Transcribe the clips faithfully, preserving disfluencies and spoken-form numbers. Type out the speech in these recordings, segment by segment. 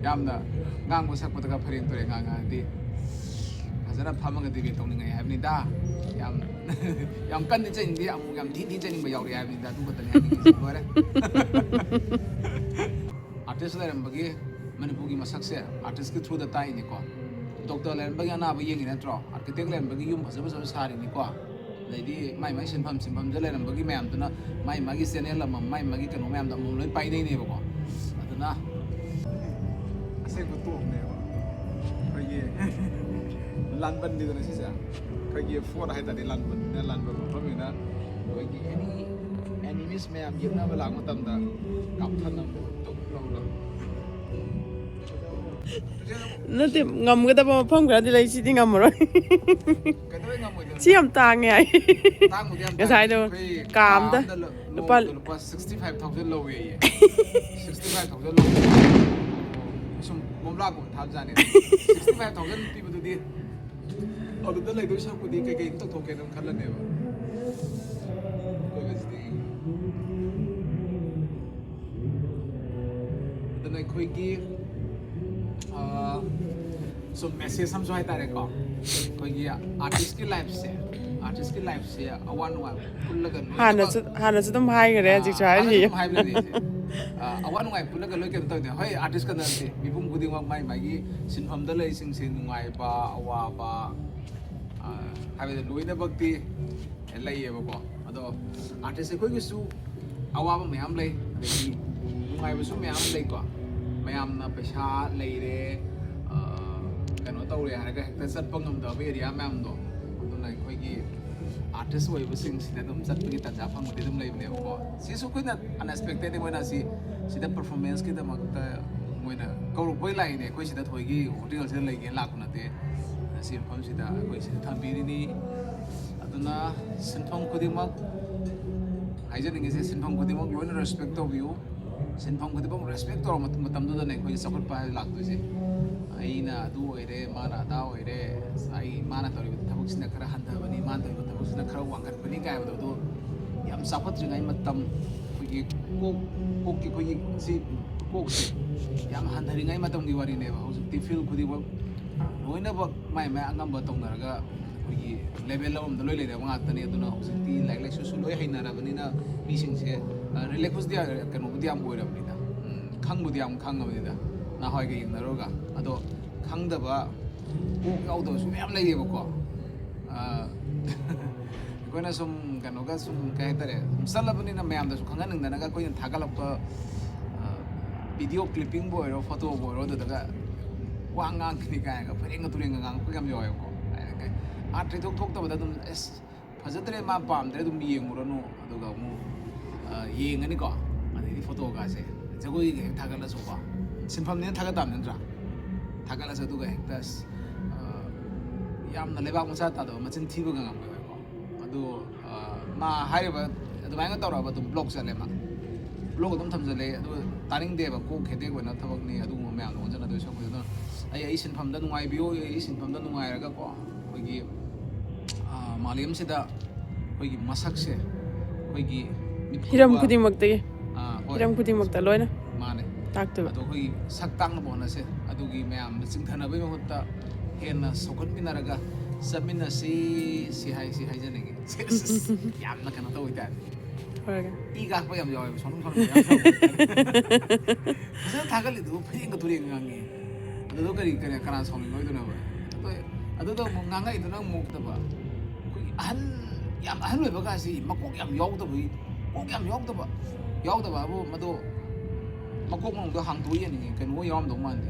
ꯌꯥꯝꯅ ꯉꯥꯡꯕ ꯁꯛꯄꯗꯒ ꯐꯔꯦꯡ ꯇꯨꯔꯦꯡ ꯉꯥꯡꯉꯗꯤ ꯐꯖꯅ ꯐꯝꯃꯒ debate ꯇꯧꯅꯤꯡꯉꯦ ꯍꯥꯏꯕꯅꯤꯗ꯫ ꯌꯥꯝ ꯌꯥꯝ ꯀꯟꯅ ꯆꯩꯅꯤꯡꯗꯦ, ꯑꯃꯨꯛ ꯌꯥꯝ ꯊꯤꯟ ꯊꯤꯟ ꯆꯩꯅꯤꯡꯕ ꯌꯥꯎꯔꯤ ꯍꯥꯏꯕꯅꯤꯗ꯫ ꯑꯗꯨ ꯈꯛꯇꯅꯤ ꯍꯥꯏꯅꯤꯡꯉꯤꯁꯦ꯫ ꯂꯣꯏꯔꯦ꯫ Artist ꯂꯩꯔꯝꯕꯒꯤ ꯃꯅꯤꯄꯨꯔꯒꯤ ꯃꯁꯛꯁꯦ artistꯀꯤ throughꯗ ꯇꯥꯛꯏꯅꯤꯀꯣ꯫ Doctor ꯂꯩꯔꯝꯕꯒꯤ ꯑꯅꯥꯕ ꯌꯦꯡꯉꯤ ꯅꯠꯇ꯭ꯔꯣ? Architect ꯂꯩꯔꯝꯕꯒꯤ ꯌꯨꯝ ꯐꯖ ꯐꯖꯕ ꯁꯥꯔꯤꯅꯤꯀꯣ꯫ ꯑꯗꯩꯗꯤ ꯃꯥꯏ ꯃꯥꯏ ꯁꯤꯟꯐꯝ ꯁꯤꯟꯐꯝꯗ ꯂꯩꯔꯝꯕꯒꯤ ꯃꯌꯥꯝꯗꯨꯅ ꯃꯥꯏ ꯃꯥꯒꯤ channel ꯑꯃꯃꯝ, ꯃꯥꯏ ꯃꯥꯒꯤ ꯀꯩꯅꯣ ꯃꯌꯥꯝꯗꯣ ꯑꯃꯃꯝ ꯂꯣꯏ ꯄꯥꯏꯅꯩꯅꯦꯕꯀꯣ꯫ ꯑꯗꯨꯅ ꯑꯁꯦꯡꯕ ꯇꯣꯞꯅꯦꯕ ꯑꯩꯈꯣꯏꯒꯤ ꯂꯥꯟꯕꯟꯅꯤꯗꯅ ꯁꯤꯁꯦ꯫ ꯑꯩꯈꯣꯏꯒꯤ ꯐꯣꯔꯠ ꯍꯥꯏꯇꯥꯔꯗꯤ ꯂꯥꯟꯕꯟꯅꯤꯅ, ꯂꯥꯟꯕꯟ ꯃꯐꯝꯅꯤꯅ ꯑꯩꯈꯣꯏꯒꯤ any enemies ꯃꯌꯥꯝ ꯌꯦꯛꯅꯕ ꯂꯥꯛꯄ ꯃꯇꯝꯗ ꯀꯥꯞꯊꯠꯅꯕ ꯇꯧ ꯂꯧꯔ꯫ ꯅꯠꯇꯦ, ꯉꯝꯒꯗꯕ ꯃꯐꯝ ꯈꯔꯗꯤ ꯂꯩ, ꯁꯤꯗꯤ ꯉꯝꯃꯔꯣꯏ꯫ ꯀꯩꯗꯧꯕꯩ ꯉꯝꯃꯣꯏꯗꯣꯏꯅꯣ? ꯁꯤ ꯌꯥꯝ ꯇꯥꯡꯉꯦ ꯍꯥꯏ꯫ ꯇꯥꯡꯕꯨꯗꯤ ꯌꯥꯝ ꯉꯁꯥꯏꯗꯣ ꯇꯥꯡꯉꯦ꯫ ꯑꯩꯈꯣꯏ ꯀꯥ ꯑꯝꯗ ꯀꯥ ꯑꯝꯗ ꯂꯨ- ꯂꯨꯄꯥ ꯅꯣꯡꯃꯗ ꯂꯨꯄꯥ sixty five thousand ꯂꯧꯋꯦꯌꯦ꯫ Sixty five thousand ꯂꯧꯋꯦ꯫ ꯁꯨꯝ ꯕꯣꯝꯂꯥꯒꯨꯝꯕ ꯊꯥꯕꯖꯥꯠꯅꯦ꯫ Sixty five thousand ꯄꯤꯕꯗꯨꯗꯤ ꯑꯗꯨꯗ ꯂꯩꯗꯣꯏ ꯁꯔꯨꯛꯄꯨꯗꯤ ꯀꯩꯀꯩ ꯇꯧꯊꯣꯛꯀꯦꯅ ꯈꯜꯂꯅꯦꯕ꯫ ꯑꯩꯈꯣꯏ ꯉꯁꯤꯗꯤ ꯑꯗꯨꯅ ꯑꯩꯈꯣꯏꯒꯤ ꯑꯥ, ꯁꯨꯝ message ꯑꯃꯁꯨ ꯍꯥꯏꯇꯥꯔꯦꯀꯣ꯫ ꯑꯩꯈꯣꯏꯒꯤ artistꯀꯤ lifeꯁꯦ, artistꯀꯤ lifeꯁꯦ ꯑꯋꯥ ꯅꯨꯡꯉꯥꯏ ꯄꯨꯜꯂꯒ ꯂꯣꯏꯅꯃꯛ ꯍꯥꯟꯅꯁꯨ ꯍꯥꯟꯅꯁꯨ ꯑꯗꯨꯝ ꯍꯥꯏꯈ꯭ꯔꯦ, ꯍꯧꯖꯤꯛꯁꯨ ꯑꯥ, ꯍꯥꯏꯔꯤꯌꯦ꯫ ꯑꯗꯨꯝ ꯍꯥꯏꯕꯅꯦ ꯑꯩꯁꯦ꯫ ꯑꯥ, ꯑꯋꯥ ꯅꯨꯡꯉꯥꯏ ꯄꯨꯜꯂꯒ ꯂꯣꯏ ꯀꯩꯅꯣ ꯇꯧꯗꯦ꯫ ꯍꯣꯏ, artist ꯈꯛꯇ ꯅꯠꯇꯦ, ꯃꯤꯄꯨꯝ ꯈꯨꯗꯤꯡꯃꯛ ꯃꯥꯏ ꯃꯥꯒꯤ ꯁꯤꯟꯐꯝꯗ ꯂꯩꯁꯤꯡꯁꯦ ꯅꯨꯡꯉꯥꯏꯕ, ꯑꯋꯥꯕ, ꯑꯥ, ꯍꯥꯏꯕꯗꯤ ꯂꯣꯏꯅꯃꯛꯇꯤ ꯂꯩꯌꯦꯕꯀꯣ꯫ ꯑꯗꯣ artist ꯑꯩꯈꯣꯏꯒꯤꯁꯨ ꯑꯋꯥꯕ ꯃꯌꯥꯝ ꯂꯩ, ꯑꯗꯒꯤ ꯅꯨꯡꯉꯥꯏꯕꯁꯨ ꯃꯌꯥꯝ ꯂꯩꯀꯣ꯫ ꯃꯌꯥꯝꯅ ꯄꯩꯁꯥ ꯂꯩꯔꯦ, ꯑꯥ, ꯀꯩꯅꯣ ꯇꯧꯔꯦ ꯍꯥꯏꯔꯒ ꯍꯦꯛꯇ ꯆꯠꯄ ꯉꯝꯗꯕ area ꯃꯌꯥꯝꯗꯣ꯫ ꯑꯗꯨꯅ ꯑꯩꯈꯣꯏꯒꯤ artist ꯑꯣꯏꯕꯁꯤꯡꯁꯤꯗ ꯑꯗꯨꯝ ꯆꯠꯄꯒꯤ ꯇꯥꯟꯖꯥ ꯐꯪꯕꯗꯤ ꯑꯗꯨꯝ ꯂꯩꯕꯅꯦꯕꯀꯣ꯫ ꯁꯤꯁꯨ ꯑꯩꯈꯣꯏꯅ unexpected, ꯃꯣꯏꯅ ꯁꯤ ꯁꯤꯗ performanceꯀꯤꯗꯃꯛꯇ ꯃꯣꯏꯅ ꯀꯧꯔꯛꯄꯩ ꯂꯥꯛꯏꯅꯦ꯫ ꯑꯩꯈꯣꯏ ꯁꯤꯗ ꯊꯣꯏꯒꯤ hotelꯁꯤꯗ ꯂꯩꯒꯦꯅ ꯂꯥꯛꯄ ꯅꯠꯇꯦ꯫ ꯁꯤ ꯃꯐꯝꯁꯤꯗ ꯑꯩꯈꯣꯏ ꯁꯤꯗ ꯊꯝꯕꯤꯔꯤꯅꯤ꯫ ꯑꯗꯨꯅ ꯁꯤꯟꯐꯝ ꯈꯨꯗꯤꯡꯃꯛ, ꯍꯥꯏꯖꯅꯤꯡꯉꯤꯁꯦ, ꯁꯤꯟꯐꯝ ꯈꯨꯗꯤꯡꯃꯛ ꯂꯣꯏꯅ respect ꯇꯧꯕꯤꯌꯨ꯫ ꯁꯤꯟꯐꯝ ꯈꯨꯗꯤꯡꯃꯛ respect ꯇꯧꯔꯕ ꯃꯇꯝ- ꯃꯇꯝꯗꯨꯗꯅꯦ ꯑꯩꯈꯣꯏꯒꯤ ꯆꯥꯎꯈꯠꯄ ꯍꯥꯏꯕ ꯂꯥꯛꯇꯣꯏꯁꯦ꯫ ꯑꯩꯅ ꯑꯗꯨ ꯑꯣꯏꯔꯦ, ꯃꯥꯅ ꯑꯗꯥ ꯑꯣꯏꯔꯦ, ꯑꯁ, ꯑꯩ ꯃꯥꯅ ꯇꯧꯔꯤꯕ ꯊꯕꯛꯁꯤꯅ ꯈꯔ ꯍꯟꯊꯕꯅꯤ, ꯃꯥꯅ ꯇꯧꯔꯤꯕ ꯊꯕꯛꯁꯤꯅ ꯈꯔ ꯋꯥꯡꯈꯠꯄꯅꯤ ꯀꯥꯏ ꯍꯥꯏꯕꯗꯣ, ꯑꯗꯨ ꯌꯥꯝ ꯆꯥꯎꯈꯠꯇ꯭ꯔꯤꯉꯩ ꯃꯇꯝ, ꯑꯩꯈꯣꯏꯒꯤ ꯀꯣꯛ ꯀꯣꯛꯀꯤ ꯑꯩꯈꯣꯏꯒꯤ ꯁꯤ ꯀꯣꯛꯁꯦ ꯌꯥꯝ ꯍꯟꯊꯔꯤꯉꯩ ꯃꯇꯝꯒꯤ ꯋꯥꯔꯤꯅꯦꯕ꯫ ꯍꯧꯖꯤꯛꯇꯤ ꯐꯤꯜ ꯈꯨꯗꯤꯡꯃꯛ ꯂꯣꯏꯅꯃꯛ ꯃꯥꯏ ꯃꯥꯏ ꯑꯉꯝꯕ ꯇꯧꯅꯔꯒ ꯑꯩꯈꯣꯏꯒꯤ ꯂꯦꯚꯦꯜ ꯑꯃꯗ ꯂꯣꯏ ꯂꯩꯔꯕ ꯉꯥꯛꯇꯅꯤ꯫ ꯑꯗꯨꯅ ꯍꯧꯖꯤꯛꯇꯤ ꯂꯥꯏꯔꯤꯛ ꯂꯥꯏꯁꯨꯁꯨ ꯂꯣꯏ ꯍꯩꯅꯔꯕꯅꯤꯅ ꯃꯤꯁꯤꯡꯁꯦ ꯔꯤꯂꯦꯛꯁꯄꯨꯗꯤ ꯀꯩꯅꯣꯕꯨꯗꯤ ꯌꯥꯝ ꯑꯣꯏꯔꯕꯅꯤꯗ, ꯎꯝ, ꯈꯪꯕꯨꯗꯤ ꯌꯥꯝ ꯈꯪꯉꯕꯅꯤꯗ ꯅꯍꯥꯟꯋꯥꯏꯒ ꯌꯦꯡꯅꯔꯨꯔꯒ꯫ ꯑꯗꯣ ꯈꯪꯗꯕ, ꯀꯣꯛ ꯌꯥꯎꯗꯕꯁꯨ ꯃꯌꯥꯝ ꯂꯩꯌꯦꯕꯀꯣ꯫ ꯑꯩꯈꯣꯏꯅ ꯁꯨꯝ ꯀꯩꯅꯣꯒ ꯁꯨꯝ ꯀꯩ ꯍꯥꯏꯇꯥꯔꯦ, ꯁꯨꯝ ꯆꯠꯂꯕꯅꯤꯅ ꯃꯌꯥꯝꯗꯁꯨ ꯈꯪꯍꯟꯅꯤꯡꯗꯅꯒ ꯑꯩꯈꯣꯏꯅ ꯊꯥꯒꯠꯂꯛꯄ ꯚꯤꯗꯤꯑꯣ ꯀ꯭ꯂꯤꯞꯄꯤꯡꯕꯨ ꯑꯣꯏꯔꯣ, ꯐꯣꯇꯣꯕꯨ ꯑꯣꯏꯔꯣ, ꯑꯗꯨꯗꯒ ꯋꯥ ꯉꯥꯡꯈꯤꯅꯤ ꯀꯥꯏꯅꯒ ꯐꯩꯔꯦꯡꯒ ꯇꯨꯔꯦꯡꯒ ꯉꯥꯡꯉꯛꯄ ꯌꯥꯝ ꯌꯥꯎꯋꯦꯕꯀꯣ꯫ ꯑꯥꯔꯠ ꯏꯊꯣꯛ ꯊꯣꯛꯇꯕꯗ ꯑꯗꯨꯝ, "ꯑꯦꯁ, ꯐꯖꯗ꯭ꯔꯦ, ꯃꯥ ꯄꯥꯝꯗ꯭ꯔꯦ, ꯑꯗꯨꯝ ꯌꯦꯡꯉꯨꯔꯅꯨ"꯫ ꯑꯗꯨꯒ ꯑꯃꯨꯛ ꯌꯦꯡꯉꯅꯤꯀꯣ, ꯑꯗꯩꯗꯤ ꯐꯣꯇꯣꯒꯥꯁꯦ ꯖꯒꯣꯏꯒ ꯍꯦꯛ ꯊꯥꯒꯠꯂꯁꯨꯀꯣ, ꯁꯤꯟꯐꯝꯅꯦꯅ ꯊꯥꯒꯠ ꯇꯥꯕ ꯅꯠꯇ꯭ꯔꯥ? ꯊꯥꯒꯠꯂꯁꯨ ꯑꯗꯨꯒ ꯍꯦꯛꯇ ꯑꯁ, ꯌꯥꯝꯅ ꯂꯩꯕꯥꯛ ꯃꯆꯥ ꯇꯥꯗꯕ, ꯃꯆꯤꯟ ꯊꯤꯕꯒ ꯉꯝꯃꯦꯕꯀꯣ꯫ ꯑꯗꯨ ꯃꯥ ꯍꯥꯏꯔꯤꯕ ꯑꯗꯨꯃꯥꯏꯅ ꯇꯧꯔꯒ ꯑꯗꯨꯝ ꯕ꯭ꯂꯣꯛ ꯆꯠꯂꯦ ꯃꯥ꯫ ꯕ꯭ꯂꯣꯛ ꯑꯗꯨꯝ ꯊꯝꯖꯜꯂꯦ꯫ ꯑꯗꯨ ꯇꯥꯅꯤꯡꯗꯦꯕ, ꯀꯣꯛ ꯍꯦꯗꯦꯛ ꯑꯣꯏꯅ ꯊꯕꯛꯅꯤ ꯑꯗꯨꯒꯨꯝꯕ ꯃꯌꯥꯝꯗꯣ ꯑꯣꯟꯁꯤꯟꯅꯗꯣꯏ ꯁꯔꯨꯛꯄꯨꯗꯤ꯫ ꯑꯗꯨꯅ ꯑꯩ ꯑꯩ ꯁꯤꯟꯐꯝꯗ ꯅꯨꯡꯉꯥꯏꯕꯤꯌꯨ, ꯑꯩ ꯁꯤꯟꯐꯝꯗ ꯅꯨꯡꯉꯥꯏꯔꯒꯀꯣ, ꯑꯩꯈꯣꯏꯒꯤ ꯃꯥꯂꯦꯝꯁꯤꯗ ꯑꯩꯈꯣꯏꯒꯤ ꯃꯁꯛꯁꯦ ꯑꯩꯈꯣꯏꯒꯤ ꯃꯤꯠ ꯍꯤꯔꯝ ꯈꯨꯕ, ꯈꯨꯗꯤꯡꯃꯛꯇꯒꯤ, ꯑꯥ, ꯍꯣꯏ, ꯍꯤꯔꯝ ꯈꯨꯗꯤꯡꯃꯛꯇ ꯂꯣꯏꯅ ꯃꯥꯅꯦ꯫ ꯇꯥꯛꯇꯣꯏꯕ꯫ ꯑꯗꯣ ꯑꯩꯈꯣꯏꯒꯤ ꯁꯛ ꯇꯥꯛꯅꯕ ꯍꯣꯠꯅꯁꯦ꯫ ꯑꯗꯨꯒꯤ ꯃꯌꯥꯝꯗ ꯆꯤꯡꯊꯅꯕꯒꯤ ꯃꯍꯨꯠꯇ ꯍꯦꯟꯅ ꯁꯧꯒꯠꯃꯤꯟꯅꯔꯒ ꯆꯠꯃꯤꯟꯅꯁꯤ, ꯁꯤ ꯍꯥꯏ, ꯁꯤ ꯍꯥꯏꯖꯅꯤꯡꯉꯤ꯫ ꯌꯥꯝꯅ ꯀꯩꯅꯣ ꯇꯧꯕ ꯍꯥꯏꯇꯥꯔꯦ꯫ ꯍꯣꯏ꯫ ꯏ ꯀꯥꯛꯄ ꯌꯥꯝ ꯌꯥꯎꯋꯦꯕ, ꯁꯥꯎꯅꯤꯡ ꯁꯥꯎꯅꯤꯡꯕ ꯌꯥꯝ ꯌꯥꯎꯋꯦ꯫ ꯐꯖꯅ ꯊꯥꯒꯠꯂꯤꯗꯨꯕꯨ ꯐꯩꯔꯦꯡꯒ ꯇꯨꯔꯦꯡꯒ ꯉꯥꯡꯉꯤ꯫ ꯑꯗꯨꯗ ꯀꯔꯤ, ꯀꯔꯤ, ꯀꯅꯥ ꯁꯥꯎꯅꯤꯡꯉꯣꯏꯗꯣꯏꯅꯣꯕ? ꯑꯗꯣ, ꯑꯗꯨꯗ ꯑꯃꯨꯛ ꯉꯥꯡꯉꯛꯏꯗꯨꯅ ꯑꯃꯨꯛ ꯇꯕ, ꯑꯩꯈꯣꯏꯒꯤ ꯑꯍꯟ, ꯌꯥꯝ ꯑꯍꯟ ꯑꯣꯏꯕꯒꯥꯁꯤ ꯃꯀꯣꯛ ꯌꯥꯝ ꯌꯥꯎꯗꯕꯒꯤ, ꯀꯣꯛ ꯌꯥꯝ ꯌꯥꯎꯗꯕ, ꯌꯥꯎꯗꯕ ꯍꯥꯏꯕꯨ ꯃꯗꯣ ꯃꯀꯣꯛ ꯃꯅꯨꯡꯗ ꯍꯥꯡꯗꯣꯛꯑ ꯌꯦꯡꯅꯤꯡꯉꯦ, ꯀꯩꯅꯣ ꯌꯥꯎꯔꯝꯗꯧ ꯃꯥꯟꯗꯦ꯫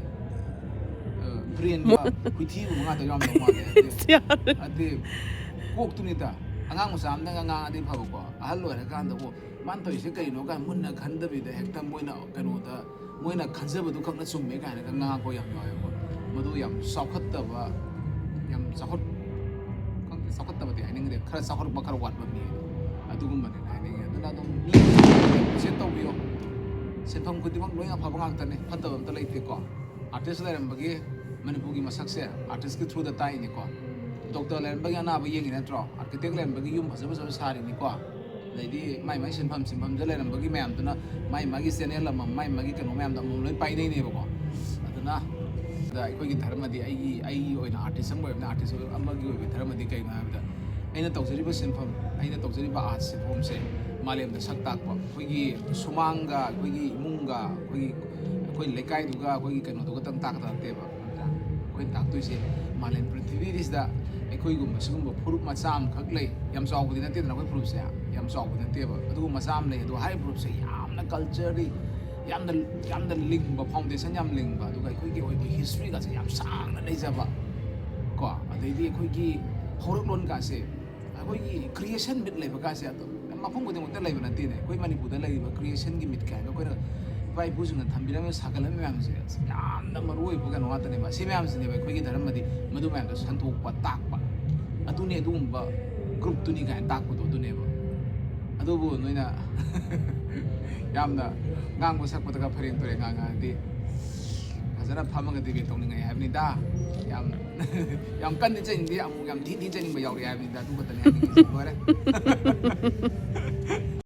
ꯑ, ꯕ꯭ꯔꯦꯟꯗ ꯍꯨꯏꯊꯤꯒꯨꯝꯕ ꯉꯥꯛꯇ ꯌꯥꯎꯔꯝꯗꯧ ꯃꯥꯜꯂꯦ꯫ ꯑꯗꯩ, ꯑꯗꯩ ꯀꯣꯛꯇꯨꯅꯤꯗ, ꯑꯉꯥꯡ ꯃꯆꯥ ꯑꯃꯅꯒ ꯉꯥꯡꯉꯗꯤ ꯐꯕꯀꯣ, ꯑꯍꯜ ꯑꯣꯏꯔꯀꯥꯟꯗ, "ꯑꯣ, ꯃꯥꯅ ꯇꯧꯔꯤꯁꯦ ꯀꯩꯅꯣ?" ꯀꯥꯏꯅ ꯃꯨꯟꯅ ꯈꯟꯗꯕꯤꯗ ꯍꯦꯛꯇ ꯃꯣꯏꯅ ꯀꯩꯅꯣꯗ, ꯃꯣꯏꯅ ꯈꯟꯖꯕꯗꯨ ꯈꯛꯅ ꯆꯨꯝꯃꯦ ꯀꯥꯏꯅꯒ ꯉꯥꯡꯉꯛꯄ ꯌꯥꯝ ꯌꯥꯎꯋꯦꯕ꯫ ꯃꯗꯨ ꯌꯥꯝ ꯆꯥꯎꯈꯠꯇꯕ, ꯌꯥꯝ ꯆꯥꯎꯈꯠ-, ꯈꯪꯗꯦ, ꯆꯥꯎꯈꯠꯇꯕꯗꯤ ꯍꯥꯏꯅꯤꯡꯗꯦ, ꯈꯔ ꯆꯥꯎꯈꯠꯄ ꯈꯔ ꯋꯥꯠꯄ ꯃꯤ ꯑꯗꯨꯒꯨꯝꯕꯅꯦꯅ ꯍꯥꯏꯅꯤꯡꯉꯦ꯫ ꯑꯗꯨꯅ ꯑꯗꯨꯝ ꯃꯤ ꯑꯦꯄ꯭ꯔꯤꯁꯤꯌꯦꯠ ꯇꯧꯕꯤꯌꯣ꯫ ꯁꯤꯟꯐꯝ ꯈꯨꯗꯤꯡꯃꯛ ꯂꯣꯏꯅ ꯑꯐꯕ ꯉꯥꯛꯇꯅꯦ, ꯐꯠꯇꯕ ꯑꯝꯇ ꯂꯩꯇꯦꯀꯣ꯫ ꯑꯥꯔꯇꯤꯁ ꯂꯩꯔꯝꯕꯒꯤ ꯃꯅꯤꯄꯨꯔꯒꯤ ꯃꯁꯛꯁꯦ ꯑꯥꯔꯇꯤꯁꯀꯤ ꯊ꯭ꯔꯨꯗ ꯇꯥꯛꯏꯅꯤꯀꯣ꯫ ꯗꯣꯛꯇꯔ ꯂꯩꯔꯝꯕꯒꯤ ꯑꯅꯥꯕ ꯌꯦꯡꯉꯤ ꯅꯠꯇ꯭ꯔꯣ? ꯑꯥꯔꯀꯤꯇꯦꯛ ꯂꯩꯔꯝꯕꯒꯤ ꯌꯨꯝ ꯐꯖ ꯐꯖꯕ ꯁꯥꯔꯤꯅꯤꯀꯣ꯫ ꯑꯗꯩꯗꯤ ꯃꯥꯏ ꯃꯥꯏ ꯁꯤꯟꯐꯝ ꯁꯤꯟꯐꯝꯗ ꯂꯩꯔꯝꯕꯒꯤ ꯃꯌꯥꯝꯗꯨꯅ ꯃꯥꯏ ꯃꯥꯒꯤ ꯆꯦꯅꯦꯜ ꯑꯃꯃꯝ, ꯃꯥꯏ ꯃꯥꯒꯤ ꯀꯩꯅꯣ ꯃꯌꯥꯝꯗꯣ ꯑꯃꯃꯝ ꯂꯣꯏ ꯄꯥꯏꯅꯩꯅꯦꯕꯀꯣ꯫ ꯑꯗꯨꯅ ꯑꯗ ꯑꯩꯈꯣꯏꯒꯤ ꯙꯔꯃꯗꯤ, ꯑꯩꯒꯤ ꯑꯩꯒꯤ ꯑꯣꯏꯅ ꯑꯥꯔꯇꯤꯁ ꯑꯃ ꯑꯣꯏꯕꯅꯤꯅ, ꯑꯥꯔꯇꯤꯁ ꯑꯃꯒꯤ ꯑꯣꯏꯕ ꯙꯔꯃꯗꯤ ꯀꯩꯅꯣ ꯍꯥꯏꯕꯗ, ꯑꯩꯅ ꯇꯧꯖꯔꯤꯕ ꯁꯤꯟꯐꯝ, ꯑꯩꯅ ꯇꯧꯖꯔꯤꯕ ꯑꯥꯔꯠ ꯁꯤꯟꯐꯝꯁꯦ ꯃꯥꯂꯦꯝꯗ ꯁꯛ ꯇꯥꯛꯄ, ꯑꯩꯈꯣꯏꯒꯤ ꯁꯨꯃꯥꯡꯒ ꯑꯩꯈꯣꯏꯒꯤ ꯏꯃꯨꯡꯒ ꯑꯩꯈꯣꯏꯒꯤ ꯑꯩꯈꯣꯏ ꯂꯩꯀꯥꯏꯗꯨꯒ ꯑꯩꯈꯣꯏꯒꯤ ꯀꯩꯅꯣꯗꯨꯒꯇꯪ ꯇꯥꯛꯀꯗꯕ ꯅꯠꯇꯦꯕ꯫ ꯑꯩꯈꯣꯏꯅ ꯇꯥꯛꯇꯣꯏꯁꯦ ꯃꯥꯂꯦꯝ ꯄ꯭ꯔꯤꯊꯤꯕꯤꯁꯤꯗ ꯑꯩꯈꯣꯏꯒꯨꯝꯕ ꯁꯤꯒꯨꯝꯕ ꯐꯨꯔꯨꯞ ꯃꯆꯥ ꯑꯃꯈꯛ ꯂꯩ꯫ ꯌꯥꯝ ꯆꯥꯎꯕꯗꯤ ꯅꯠꯇꯦꯗꯅ ꯑꯩꯈꯣꯏ ꯐꯨꯔꯨꯞꯁꯦ, ꯌꯥꯝ ꯆꯥꯎꯕ ꯅꯠꯇꯦꯕ, ꯑꯗꯨꯒ ꯃꯆꯥ ꯑꯃ ꯂꯩ꯫ ꯑꯗꯣ ꯍꯥꯏꯔꯤꯕ ꯐꯨꯔꯨꯞꯁꯦ ꯌꯥꯝꯅ ꯀꯜꯆꯔꯗꯤ ꯌꯥꯝꯅ, ꯌꯥꯝꯅ ꯂꯤꯡꯕ, ꯐꯥꯎꯟꯗꯦꯁꯟ ꯌꯥꯝ ꯂꯤꯡꯕ, ꯑꯗꯨꯒ ꯑꯩꯈꯣꯏꯒꯤ ꯑꯣꯏꯕ ꯍꯤꯁꯇ꯭ꯔꯤꯒꯁꯦ ꯌꯥꯝ ꯁꯥꯡꯅ ꯂꯩꯖꯕ ꯀꯣ꯫ ꯑꯗꯩꯗꯤ ꯑꯩꯈꯣꯏꯒꯤ ꯍꯧꯔꯛꯂꯣꯟꯒꯁꯦ, ꯑꯩꯈꯣꯏꯒꯤ ꯀ꯭ꯔꯤꯌꯦꯁꯟ ꯃꯤꯠ ꯂꯩꯕꯒꯁꯦ ꯑꯗꯨꯝ ꯃꯐꯝ ꯈꯨꯗꯤꯡꯃꯛꯇ ꯂꯩꯕ ꯅꯠꯇꯦꯅꯦ꯫ ꯑꯩꯈꯣꯏ ꯃꯅꯤꯄꯨꯔꯗ ꯂꯩꯔꯤꯕ ꯀ꯭ꯔꯤꯌꯦꯁꯟꯒꯤ ꯃꯤꯠ ꯀꯥꯏꯅ ꯑꯩꯈꯣꯏꯅ ꯏꯄꯥ ꯏꯄꯨꯁꯤꯡꯅ ꯊꯝꯕꯤꯔꯝꯃꯤꯕ, ꯁꯥꯒꯠꯂꯝꯃꯤꯕ ꯃꯌꯥꯝꯁꯦ ꯑꯁ ꯌꯥꯝꯅ ꯃꯔꯨ ꯑꯣꯏꯕ ꯀꯩꯅꯣ ꯉꯥꯛꯇꯅꯦꯕ꯫ ꯑꯁꯤ ꯃꯌꯥꯝꯁꯤꯅꯦꯕ ꯑꯩꯈꯣꯏꯒꯤ ꯙꯔꯃꯗꯤ ꯃꯗꯨ ꯃꯌꯥꯝꯗꯣ ꯁꯟꯗꯣꯛꯄ, ꯇꯥꯛꯄ, ꯑꯗꯨꯅꯤ ꯑꯗꯨꯒꯨꯝꯕ ꯒ꯭ꯔꯨꯞꯇꯨꯅꯤ ꯀꯥꯏꯅ ꯇꯥꯛꯄꯗꯣ ꯑꯗꯨꯅꯦꯕ꯫ ꯑꯗꯨꯕꯨ ꯅꯣꯏꯅ ꯌꯥꯝꯅ ꯉꯥꯡꯕ ꯁꯛꯄꯗꯒ ꯐꯩꯔꯦꯡ ꯇꯨꯔꯦꯡ ꯉꯥꯡꯉꯛꯑꯗꯤ ꯐꯖꯅ ꯐꯝꯃꯒ ꯗꯤꯕꯦꯠ ꯇꯧꯅꯤꯡꯉꯥꯏ ꯍꯥꯏꯕꯅꯤꯗ꯫ ꯌꯥꯝ ꯌꯥꯝ ꯀꯟꯅ ꯆꯩꯅꯤꯡꯗꯦ, ꯑꯃꯨꯛ ꯌꯥꯝ ꯊꯤ ꯊꯤ ꯆꯩꯅꯤꯡꯕ ꯌꯥꯎꯔꯛꯑꯦ ꯍꯥꯏꯕꯅꯤꯗ꯫ ꯑꯗꯨ ꯈꯛꯇꯅꯦ ꯍꯥꯏꯅꯤꯡꯉꯤꯁꯦ꯫ ꯂꯣꯏꯔꯦ꯫